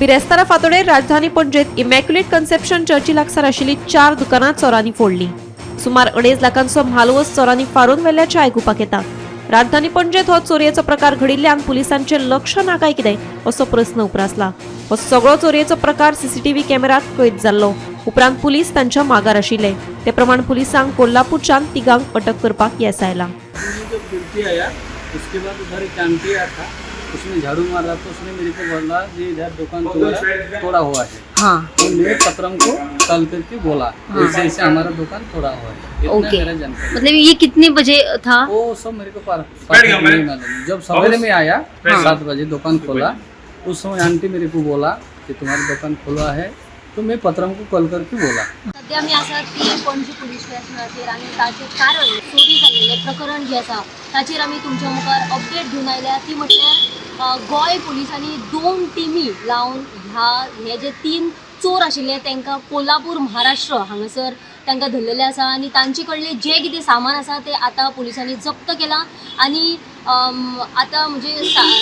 बिरेस्तारा फांतोडेर राजधानी पणजेत immaculate conception चर्ची लागसार आशिल्ली चार दुकानां चोरांनी फोडलीं. सुमार अडेज लाखांचो म्हालवज चोरांनी फारून व्हेल्ल्याचें आयकुपाक येता. राजधानी पणजेत हो चोरयेचो प्रकार घडिल्ल्यान पुलिसांचें लक्ष ना काय कितें असो प्रस्न उप्रासला. हो सगळो चोरयेचो प्रकार सीसीटीव्ही कॅमेऱ्यात कैद जाल्लो. उपरांत पुलीस तांच्या मागार आशिल्ले. ते प्रमाण पुलिसांक कोल्हापूरच्यान तिगांक अटक करपाक येस आयलां. मैंने जब गिरती आया, उसके बाद उधर एक आंटी आया था, उसने झाड़ू मार रहा था. उसने मेरे को बोला जी, इधर दुकान तुम्हारा तोड़ा हुआ है. तो मैं पत्रम को कॉल करके बोला, ऐसे ऐसे हमारा दुकान तोड़ा हुआ है. इतना मेरा जानकारी. मतलब ये कितने बजे था? वो सब मेरे को परफेक्ट नहीं मालूम. जब सवेरे में आया, 7 बजे दुकान खोला, उस समय आंटी मेरे को बोला कि तुम्हारा दुकान खुला है, तो मैं पत्रम को कॉल करके बोला. सध्या आमी आसात ती पणजी पुलीस स्टेशनाचेर आनी ताचें कारण चोरी जाल्लेलें प्रकरण जें आसा ताचेर आमी तुमच्या मुखार अपडेट घेवन आयल्या. ती म्हटल्यार गोंय पुलिसांनी दोन टिमी लावन ह्या हे जे तीन चोर आशिल्ले तांकां कोल्हापूर महाराष्ट्र हांगासर तांकां धरलेले आसा आनी तांचे कडलें जें कितें सामान आसा तें आतां पुलिसांनी जप्त केलां. आनी आतां म्हणजे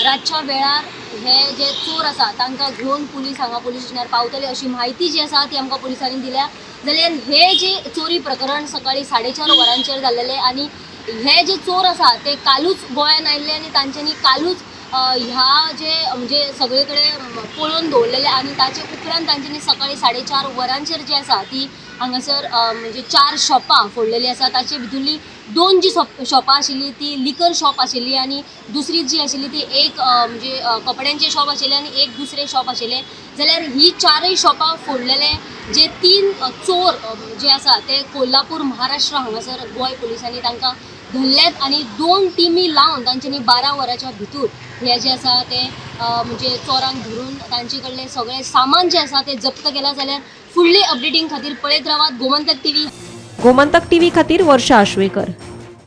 रातच्या वेळार हे जे चोर आसा तांकां घेवन पुलीस हांगा पुलीस स्टेशनार पावतले अशी म्हायती जी आसा ती आमकां पुलिसांनी दिल्या. जाल्यार हे जे चोरी प्रकरण सकाळी 4:30 वरांचेर जाल्लेलें आनी हे जे चोर आसा ते कालूच गोंयान आयिल्ले आनी तांच्यांनी कालूच ह्या जे म्हणजे सगळे कडेन पळोवन दवरलेले आनी ताचे उपरांत तांच्यांनी सकाळी 4:30 वरांचेर जी आसा ती हांगासर म्हणजे चार शॉपां फोडलेली आसा. ताचे भितुरली दोन जी शॉपां आशिल्ली ती लिकर शॉप आशिल्ली आनी दुसरी जी आशिल्ली ती एक म्हणजे कपड्यांचें शॉप आशिल्लें आनी एक दुसरें शॉप आशिल्लें. जाल्यार ही चारय शॉपां फोडलेले जे तीन चोर जे आसा ते कोल्हापूर महाराष्ट्र हांगासर गोंय पुलिसांनी तांकां धरल्यात आनी दोन टिमी लावन तांच्यांनी 12 वरांच्या भितूर हे जे आसा ते म्हणजे चोरांक धरून तांचे कडलें सगळें सामान जें आसा तें जप्त केलां. जाल्यार फुडली अपडेटींग खातीर पळयत रावात गोमंतक टीव्ही. गोमंतक टीव्ही खातीर वर्षा आश्वेकर.